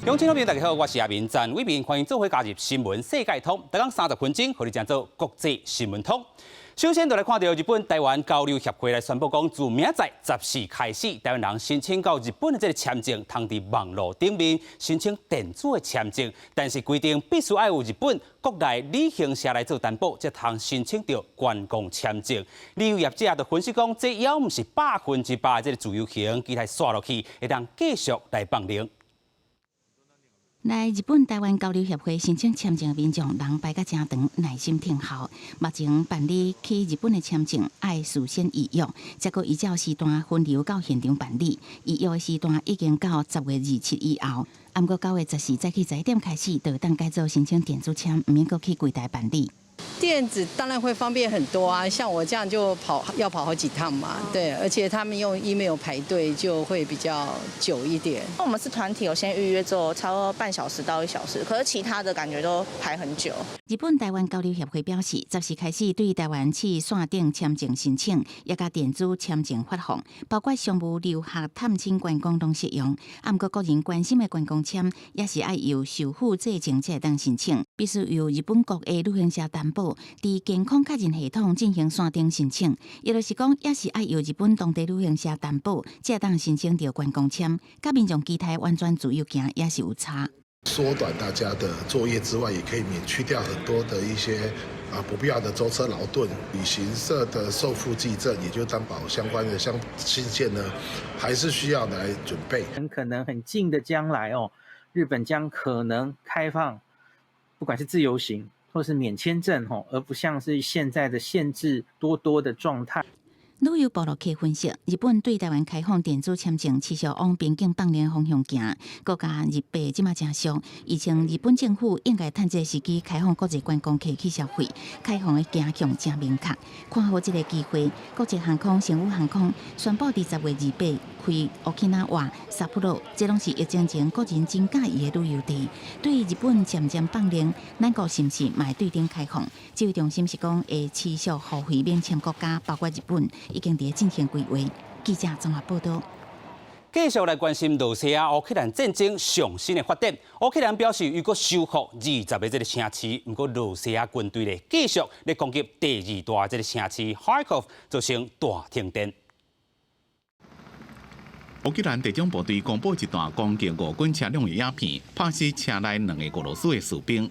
鄉親好朋友大家好，我是阿明詹偉明，歡迎做伙加入新聞世界通，逐工30分鐘，予你成做國際新聞通。首先就來看到日本台灣交流協會來宣布講，自明仔載14開始，台灣人申請到日本的這個簽證，通佇網路頂面申請電子的簽證，但是規定必須愛有日本國內旅行社來做擔保，才通申請著觀光簽證。旅遊業者就分析講，這猶毋是100%的這個自由行，期待紲落去會當繼續來放靈。來日本台灣交流協會申請簽證的民眾，人排甲誠長，耐心等候。目前辦理去日本的簽證，愛事先預約，才閣依照時段分流到現場辦理。預約的時段已經到10月27以後，毋過9月14早起11點開始，就會當改做申請電子簽，毋免閣去櫃台辦理。電子當然會方便很多啊，像我這樣就跑要跑好幾趟嘛，對，而且他們用 email 排隊就會比較久一點。我們是團體，有先預約之後，差不多半小時到1小時，可是其他的感覺都排很久。日本台灣交流協會表示，14開始對台灣試線頂簽證申請，也佮電子簽證發放，包括商務、留學、探親、觀光攏適用。啊，毋過個人關心的觀光簽，也是愛由受付證才會當申請，必須由日本國的旅行社擔保，佇健康確認系統進行線頂申請，也就是講，也是愛由日本當地旅行社擔保，才會當申請著觀光簽。佮民眾期待完全自由行也是有差。縮短大家的作業之外，也可以免去掉很多的一些不必要的舟車勞頓。旅行社的受付濟證，也就是擔保相關的信件呢，還是需要來準備。很可能很近的將來哦，日本將可能開放，不管是自由行或是免簽證吼，而不像是現在的限制多多的狀態。旅遊部落客分析，日本對台灣開放電子簽證，持續往邊境放靈方向行。閣加日幣這馬誠俗，而且日本政府應該趁這個時機開放國際觀光客去消費，開放的走向誠明確。看好這個機會，國際航空、星宇航空宣布佇10月28開沖繩、札幌，這攏是疫情前國人真佮意的旅遊地。對日本漸漸放靈，咱國是毋是嘛會對等開放？指揮中心是講會持續互惠免簽國家，包括日本，已經佇進行規劃。記者綜合報道。繼續來關心羅西亞烏克蘭戰爭上新的發展。烏克蘭表示，猶閣收復20個這個城市，毋過羅西亞軍隊咧繼續咧攻擊第二大這個城市哈爾科夫，造成大停電。烏克蘭特種部隊公布一段攻擊俄軍車輛的影片，拍死車內兩个俄羅斯的士兵。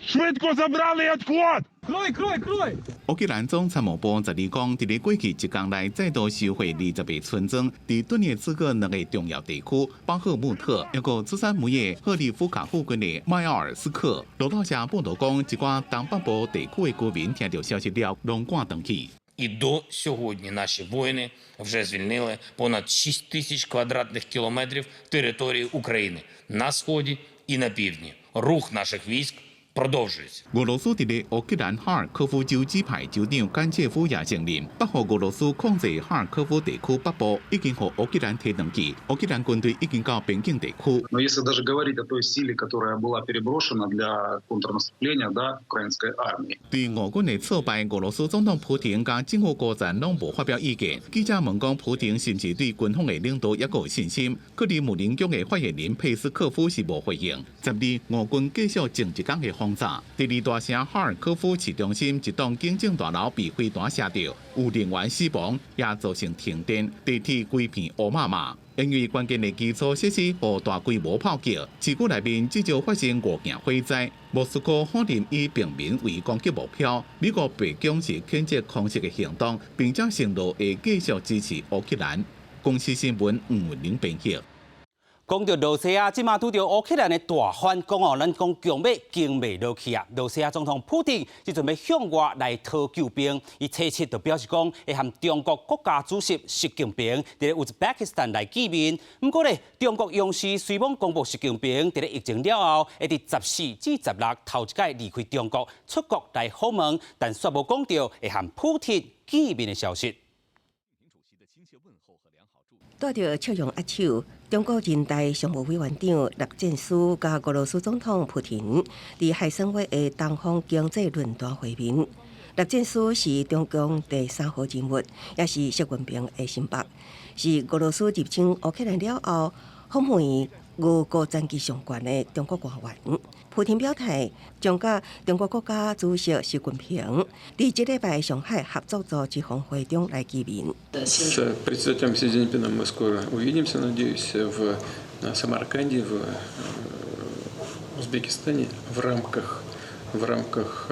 Швидко забрали отход! 烏克蘭總參謀部12講，佇咧過去一工內再度收回20個村莊，佇頓涅茨克兩个重要地區巴赫穆特，抑閣出產煤的赫利夫卡附近的邁奧爾斯克。路透社報導講，一寡東北部地區的居民聽著消息了，攏趕轉去。 І до сьогодні наші воїни вже звільнили понад 6 тисяч квадратних кілометрів території України на сході і на півдні. Рух наших військ продовжується. 俄羅斯佇咧烏克蘭哈爾科夫州指派州長甘切夫也承認，北予俄羅斯控制哈爾科夫地區北部已經予烏克蘭提轉去，烏克蘭軍隊已經到邊境地區。 Но если даже говорить о той силе, которая была переброшена для контрнаступления, да, украинской армии. 對俄軍的挫敗，俄羅斯總統普廷佮政府高層攏無發表意見。記者問講，普廷是毋是對軍方的領導猶閣有信心？克里姆林宮的發言人佩斯科夫是無回應。12，俄軍繼續整一工的轟炸，第二大城哈爾科夫市中心一棟警政大樓被飛彈射著，有人員死亡，也造成停電，地鐵規片烏麻麻。因為關鍵的基礎設施予大規模炮擊，市區內面至少發生五件火災。莫斯科否認以平民為攻擊目標，美國白宮是譴責空襲的行動，並且承諾會繼續支持烏克蘭。公視新聞吳文玲編譯。講著羅西亞，這馬拄著烏克蘭的大反攻哦，咱講強欲經袂落去啊！羅西亞總統普丁這陣欲向外來討救兵，伊初七就表示講會和中國國家主席習近平佇咧烏茲別克斯坦來見面。毋過咧，中國央視隨罔公布習近平佇咧疫情了後，會佇14至16頭一擺離開中國出國來訪問，但煞無講著會和普丁見面的消息。帶著笑容握手，中國人大常務委員長栗戰書佮俄羅斯總統普廷佇海參崴的東方經濟論壇會面。栗栗戰書是中共第三號人物，也是習近平的心腹，是俄羅斯入侵烏克蘭了後訪問俄國層級上懸的中國官員。普廷表態將佮中國國家主席習近平佇這禮拜上海合作組織峰會中來見面。 С председателем Си Цзиньпином мы скоро увидимся, надеюсь, в Самарканде, в Узбекистане в рамках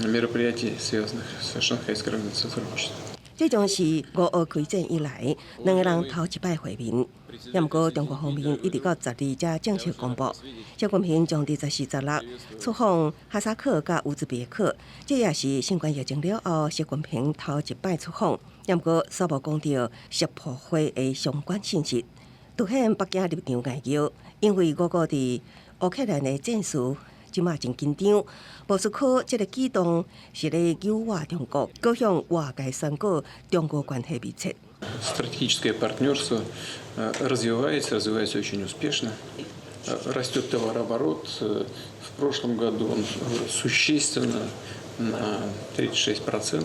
мероприятий, связанных с Шанхайской организацией сотрудничества. 這將是俄烏開戰以來兩個人頭一擺會面。也毋過中國方面一直到十二才正式公布，習近平將佇14、16出訪哈薩克佮烏茲別克，這也是新冠疫情了後習近平頭一擺出訪。也毋過煞無講著習普會的相關信息，凸顯北京立場硬拗，因為俄國佇烏克蘭的戰事這馬真緊張，莫斯科這个舉動是咧誘惑中國，閣向外界宣告中俄關係密切。 Стратегическое партнерство развивается, развивается очень успешно. Растет товарооборот. В прошлом году он существенно на 36%.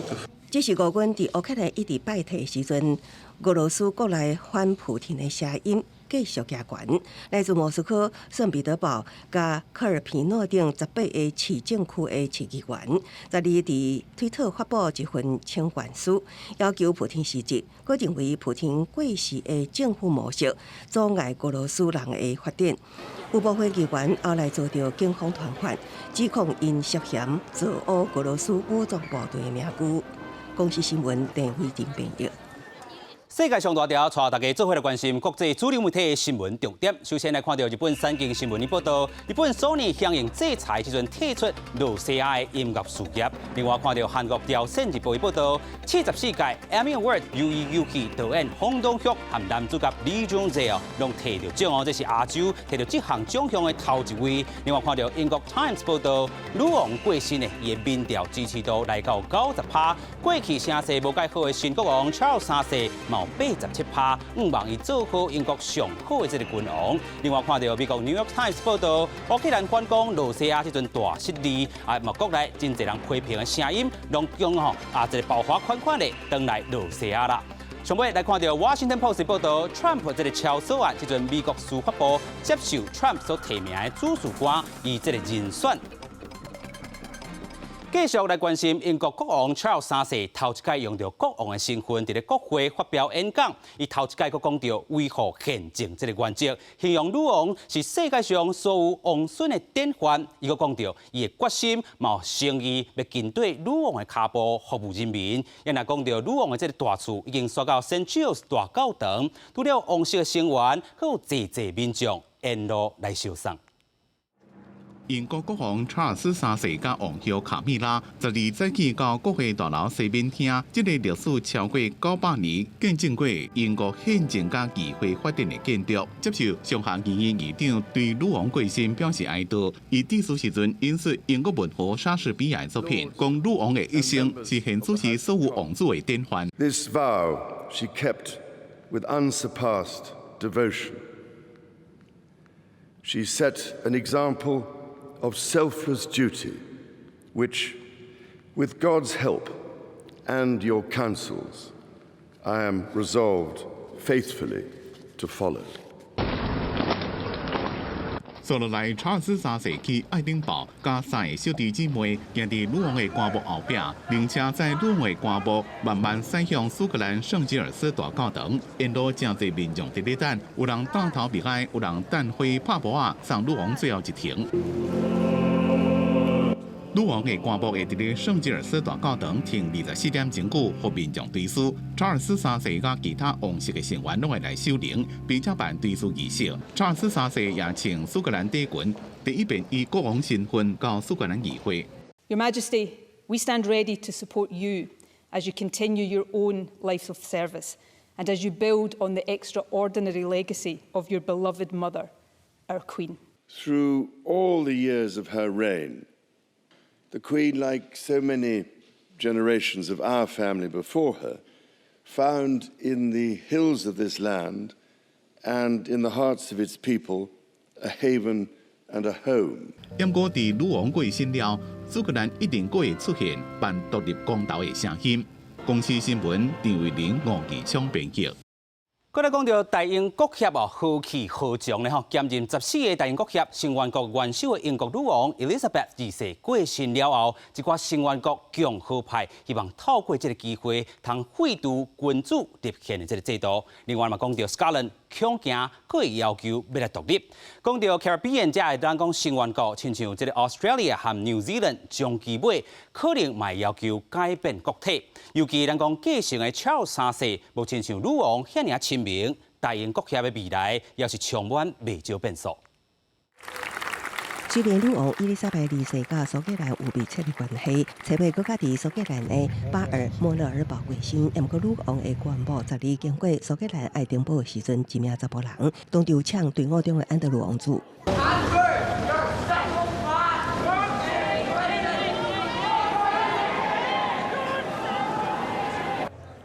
這是俄軍佇烏克蘭一直敗退時陣，俄羅斯國內反普廷的聲音繼續加懸。來自莫斯科、聖彼得堡、佮科爾皮諾等18個市政區的市議員，十二佇推特發布一份請願書，要求普廷辭職，閣認為普廷過時的政府模式阻礙俄羅斯人的發展。有部分議員後來遭著警方傳喚，指控𪜶涉嫌造烏俄羅斯武裝部隊的名譽。公視新聞鄭偉仁編譯。世界上大條，帶大家做伙來關心國際主流媒體的新聞重點。首先來看著日本產經新聞的報道，日本索尼響應制裁時陣退出露西亞的音樂事業。另外看著韓國朝鮮日報的報道，74屆 Emmy Award 魷魚遊戲導演洪東旭和男主角李鍾哲哦，攏提著獎哦，這是亞洲提著這項獎項的頭一位。另外看著英國 Times 報道，女王過身的伊的民調支持度來到90趴，過去聲勢無蓋好的新國王 Charles 三世嘛有87趴，向望伊做好英國上好的這个君王。另外看著美國 New York Times 報道，烏克蘭反攻露西亞這陣大失利，啊，嘛國內真濟人批評的聲音，攏講吼啊，這个爆發款款的轉來露西亞啦。上尾來看著 Washington Post 報道，Trump 這个抄鎖案，這陣美國司法部接受 Trump 所提名的主事官，伊這个人選。繼續來關心英國國王 Charles 三世頭一擺用著國王的身份，佇咧國會發表演講。伊頭一擺閣講著維護憲政這个原則，形容女王是世界上所有王孫的典範。伊閣講著伊的決心，嘛有誠意欲緊綴女王的跤步，服務人民。伊若講著女王的這个大厝已經徙到聖吉爾斯大教堂，除了王室的成員，閣有濟濟民眾沿路來相送。英國國王查爾斯三世佮王后卡米拉12早起到國會大樓西面廳，這个歷史超過900年、見證過英國憲政佮議會發展的建築，接受上下議院議長對女王過身表示哀悼。伊致辭時陣引述英國文豪莎士比亞的作品，講女王的一生是現主時所有王子的典範。 This vow she kept with unsurpassed devotion. She set an example of selfless duty, which, with God's help and your counsels, I am resolved faithfully to follow. 接落來，查爾斯三世去愛丁堡，佮三个小弟姊妹行佇女王的棺木後壁，靈車載女王的棺木慢慢駛向蘇格蘭聖吉爾斯大教堂。沿路誠濟民眾佇咧等，有人擔頭默哀，有人擲花拍噗仔，送女王最後一程。女王的棺木會佇咧聖吉爾斯大教堂停24點鐘久，予民眾追思。查爾斯三世佮其他王室的成員攏會來守靈，並且辦追思儀式。查爾斯三世也穿蘇格蘭短裙，第一遍以國王身份到蘇格蘭議會。 Your Majesty, we stand ready to support you as you continue your own life of service and as you build on the extraordinary legacy of your beloved mother, our Queen. Through all the years of her reign, the Queen, like so many generations of our family before her, found in the hills of this land and in the hearts of its people a haven and a home. 毋過，佇女王過身了，蘇格蘭一定閣會出現辦獨立公投的聲音。公視新聞張慧玲、吳義昌編輯。閣來講著大英國協哦，何去何從呢？吼，兼任14个大英國協成員國元首的英國女王 Elizabeth 二世過身了後，一寡成員國共和派希望透過這个機會，通廢除君主立憲的這个制度。另外嘛，講著 Scotland 恐驚閣會要求欲來獨立。講著 Caribbean 遮的咱講成員國，親像這个 Australia 和 New Zealand 長期尾可能嘛會要求改變國體。尤其咱講繼承的 Charles 三世，無親像女王遐爾親民，大英國協的未來也是充滿袂少變數。雖然女王伊麗莎白二世佮蘇格蘭有密切的關係，初八閣較佇蘇格蘭的巴爾莫勒爾堡過身，毋過女王的棺木十二經過蘇格蘭愛丁堡的時陣，一名查埔人當場嗆隊伍中的安德魯王子。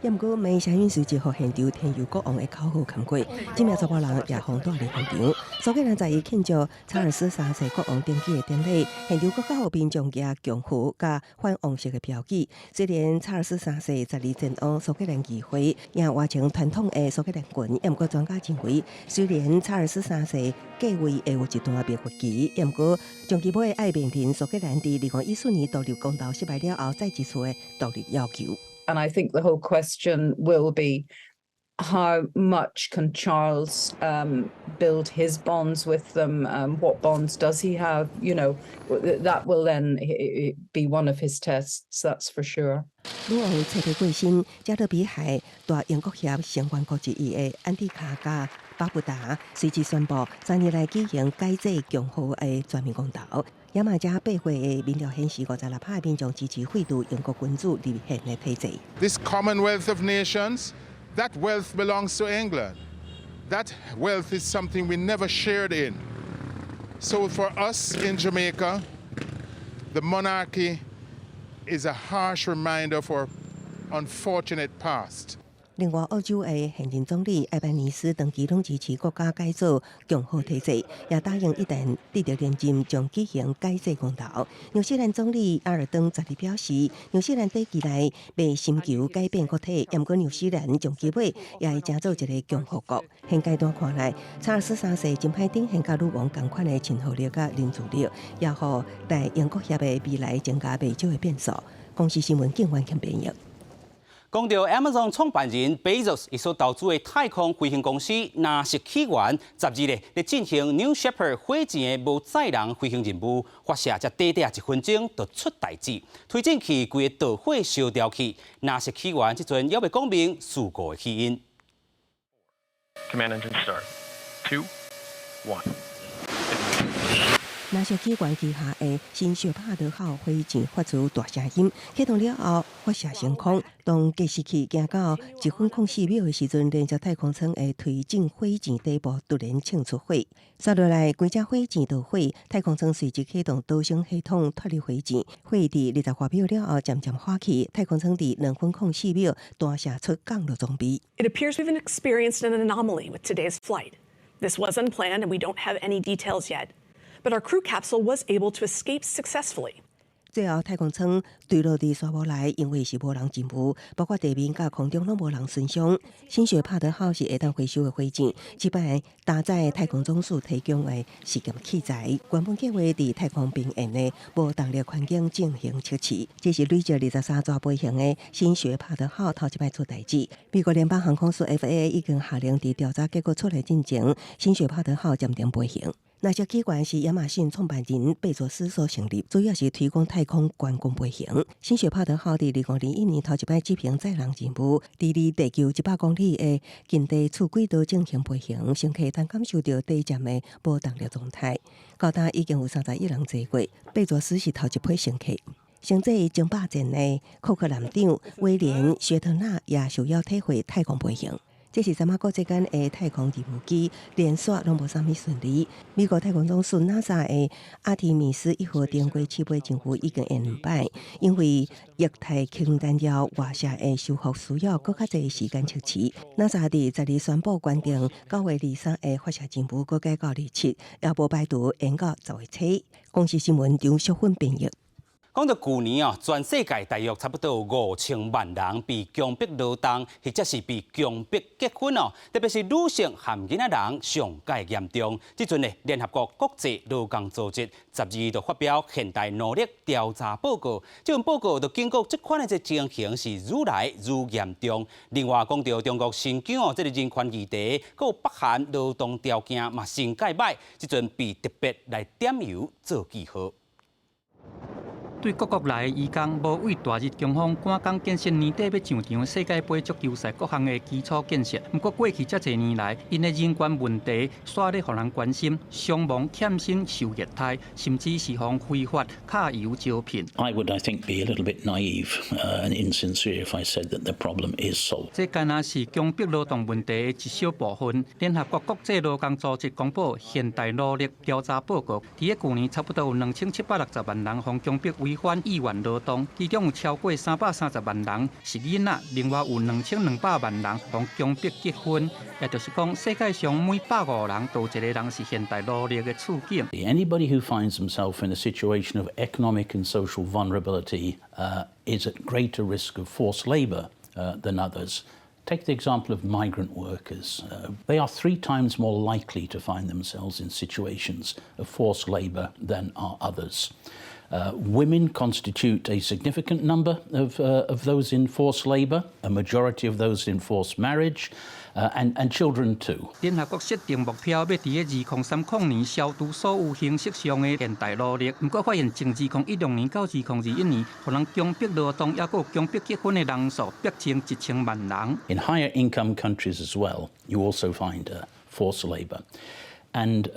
毋過，梅聲音隨即予現場添油國王的口號冚過，這名查埔人也予帶入現場。蘇格蘭十一慶祝查爾斯三世國王登基的典禮，現場閣較予民眾舉強號佮反王室的標語。雖然查爾斯三世十二前往蘇格蘭議會，也換穿傳統的蘇格蘭裙，毋過專家認為，雖然查爾斯三世繼位會有一段蜜月期，毋過長期尾愛面臨蘇格蘭佇2014年獨立公投失敗了後，再一次的獨立要求。 And I think the whole question will be how much can Charles build his bonds with them? What bonds does he have? That will then be one of his tests, that's for sure. 女王初八過身，加勒比海大英國協成員國之一的安提卡佮巴布達隨即宣布，3年內舉行改制共和的全民公投。也嘛，遮8月的民調顯示，56%的民眾支持廢除英國君主立憲的體制。 This Commonwealth of Nations, that wealth belongs to England. That wealth is something we never shared in. So for us in Jamaica, the monarchy is a harsh reminder of our unfortunate past. 另外，澳洲的現任總理艾班尼斯長期攏支持國家改組共和體制，也答應一旦得著連任，將舉行改制公投。紐西蘭總理阿爾登十日表示，紐西蘭短期內袂尋求改變國體，毋過紐西蘭長期尾也會成做一个共和國。現階段看來，查爾斯三世真歹展現佮女王仝款的親和力佮凝聚力，也予大英國協的未來增加袂少的變數。公視新聞景元謙編譯。講著 Amazon 創辦人 Bezos 伊所投資的太空飛行公司藍色起源，十二日咧進行 New Shepard 火箭的無載人飛行任務，發射才短短一分鐘就出代誌，推進器規个著火燒掉去。藍色起源這陣猶未講明事故的起因。 Command engine start. Two, one. 藍色起源旗下的新雪帕德號火箭發出大聲音，啟動了後發射升空。當計時器行到1分04秒的時陣，連接太空艙的推進火箭底部突然衝出火，紲落來規隻火箭著火，太空艙隨即啟動逃生系統脫離火箭。火佇20外秒了後漸漸化去，太空艙佇2分04秒彈射出降落裝備。 It appears we've experienced an anomaly with today's flight. This was unplanned, and we don't have any details yet. But our crew capsule was able to escape successfully. 最後，太空艙墜落佇沙漠內，因為是無人任務，包括地面佮空中攏無人損傷。新雪帕德號是會當回收的火箭，這擺搭載太空總署提供的實驗器材，原本計劃佇太空邊緣的無動力環境進行測試。這是累積23逝飛行的新雪帕德號頭一擺出代誌。美國聯邦航空署 FAA 已經下令佇調查結果出來進前，新雪帕德號暫停飛行。藍色起源是亞馬遜創辦人貝佐斯所成立，主要是推廣太空觀光飛行。新雪帕德號佇2021年頭一擺執行載人任務，佇離地球100公里的近地次軌道進行飛行，乘客通感受著短暫的無動力狀態。到今已經有31人坐過，貝佐斯是頭一批乘客。星際爭霸戰的庫克艦長威廉薛特納也受邀體會太空飛行。這是三仔國際間的太空任務機連續攏無啥物順利。美國太空總署 NASA 的阿提米斯一號定軌試飛任務已經延兩擺，因為液態氫燃料外泄的修復需要閣較濟時間測試。NASA 佇十二宣布關定9月23的發射任務，閣改到27，也無排除延到10月初。公視新聞張淑芬編譯。講到舊年啊，全世界大約差不多有5000萬人被強迫勞動，或者是被強迫結婚哦。特別是女性和囡仔人上蓋嚴重。這陣呢，聯合國國際勞工組織12就發表現代奴役調查報告，這份報告就警告這款的這情形是愈來愈嚴重。另外講到中國新疆哦，這个人權議題，閣有北韓勞動條件嘛上蓋䆀，這陣被特別來點油做記號。對各國來的移工，無畏大熱強風，趕工建設年底欲上場世界盃足球賽各項的基礎建設。毋過過去遮濟年來，𪜶的人權問題煞咧予人關心，傷亡、欠薪、受虐待，甚至是予非法卡油招聘。 I would, I think, be a little bit naive and insincere if I said that the problem is solved. 這敢若是強迫勞動問題的一小部分。聯合國國際勞工組織公布現代奴役調查報告，佇咧舊年差不多有2760萬人予強迫違反意願勞動，其中有超過330萬人是囡仔，另外有2200萬人予強迫結婚，也就是講，世界上每150人就有一個人是現代奴役的處境。 Anybody who finds himself in a situation of economic and social vulnerability is at greater risk of forced labour than others. Take the example of migrant workers. They are three times more likely to find themselves in situations of forced labour than are others. Women constitute a significant number of those in forced labour, a majority of those in forced marriage, and children too. 聯合國設定目標，欲佇咧2030年消除所有形式上的現代奴役。毋過發現，從2016年到2021年，予人強迫勞動，抑閣有強迫結婚的人數，逼增1000萬人。 In higher income countries as well, you also find forced labour. And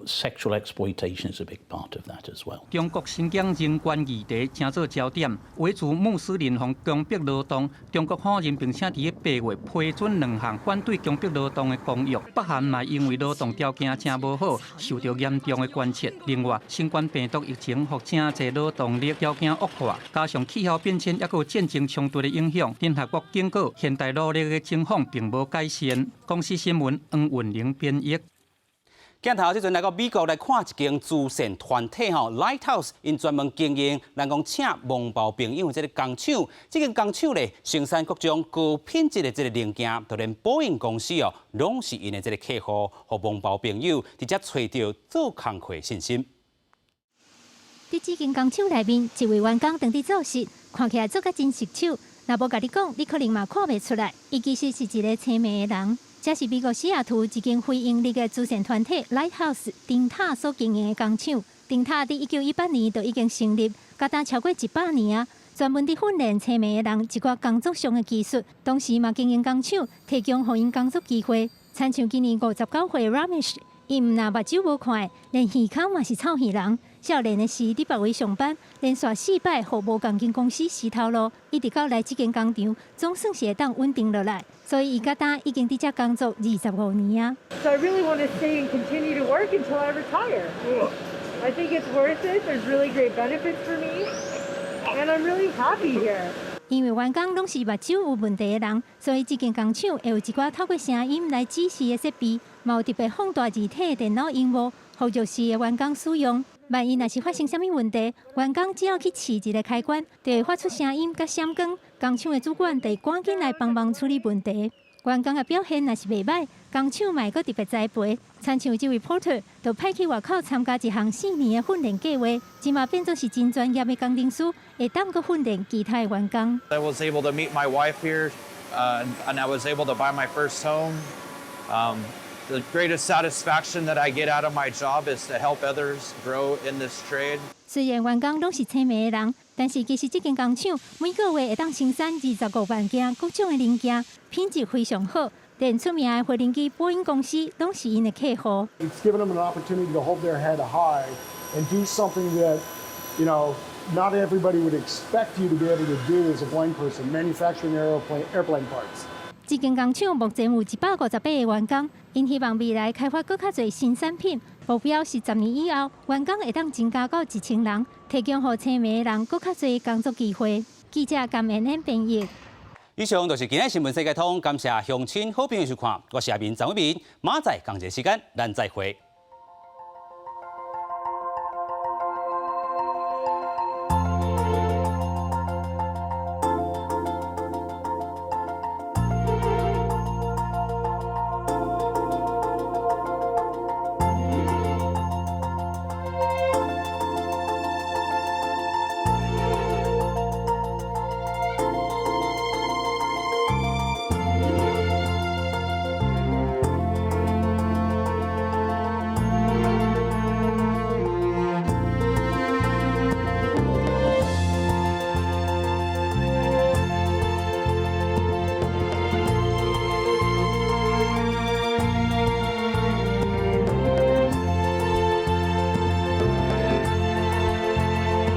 sexual exploitation is a big part of that as well. 中國新疆人權議題成做焦點，維持穆斯林予強迫勞動。中國否認，並且佇咧8月批准兩項反對強迫勞動的公約。北韓嘛因為勞動條件誠無好，受著嚴重的關切。另外，新冠病毒疫情予誠濟勞動力條件惡化，加上氣候變遷抑閣有戰爭衝突的影響，聯合國警告現代奴役的情況並無改善。公視新聞黃雲玲編譯。鏡頭這陣來到美國來看一間慈善團體吼，Lighthouse，𪜶專門經營，咱講請盲胞朋友這个工廠，這間工廠咧生產各種高品質的這个零件，就連波音公司哦，攏是𪜶的這个客戶，予盲胞朋友佇遮揣著做工課信心。佇這間工廠內面，一位員工正佇做事，看起來做甲真熟手。若無共你講，你可能嘛看袂出來。伊其實是一个青盲的人。這是美國西雅圖一間非營利的慈善團體 Lighthouse 燈塔所經營的工廠。燈塔佇1918年就已經成立，到今超過100年啊！專門佇訓練青盲的人一寡工作上的技術，同時嘛經營工廠，提供予𪜶工作機會。親像今年59歲 Ramesh，伊毋但目睭無看，連耳孔嘛是臭耳人。少年的時佇別位上班，連續四擺予無仝間公司死頭路，一直到來這間工廠，總算是會當穩定落來。所以伊到今已經佇遮工作25年啊。 So I really want to stay and continue to work until I retire. I think it's worth it. There's really great benefits for me, and I'm really happy here. 因為員工攏是目睭有問題的人，所以這間工廠會有一寡透過聲音來指示的設備，嘛有特別放大字體的電腦螢幕，予弱視的員工使用。萬一若是發生啥物問題，員工只要去試一个開關，就會發出聲音佮閃光，工廠的主管就會趕緊來幫忙處理問題。員工的表現若是袂䆀，工廠嘛會閣特別栽培。親像這位 Porter 就派去外口參加一項4年的訓練計劃，這馬變做是真專業的工程師，會當閣訓練其他的員工。 I was able to meet my wife here, and I was able to buy my first home. The greatest satisfaction that I get out of my job is to help others grow in this trade. 雖然員工攏是青盲的人，但是其實這間工廠每個月會當生產25萬件各種的零件，品質非常好。連出名的飛行機波音公司攏是𪜶的客戶。 It's given them an opportunity to hold their head high and do something that not everybody would expect you to be able to do as a blind person, manufacturing airplane parts. 這間工廠目前有158個員工，𪜶希望未來開發閣較濟新產品，目標是10年以後，員工會當增加到1000人，提供予青盲的人閣較濟工作機會。記者甘妍妍編譯。以上就是今日新聞世界通，感謝鄉親好朋友收看，我是阿明張偉明，明仔載仝一个時間，咱再會。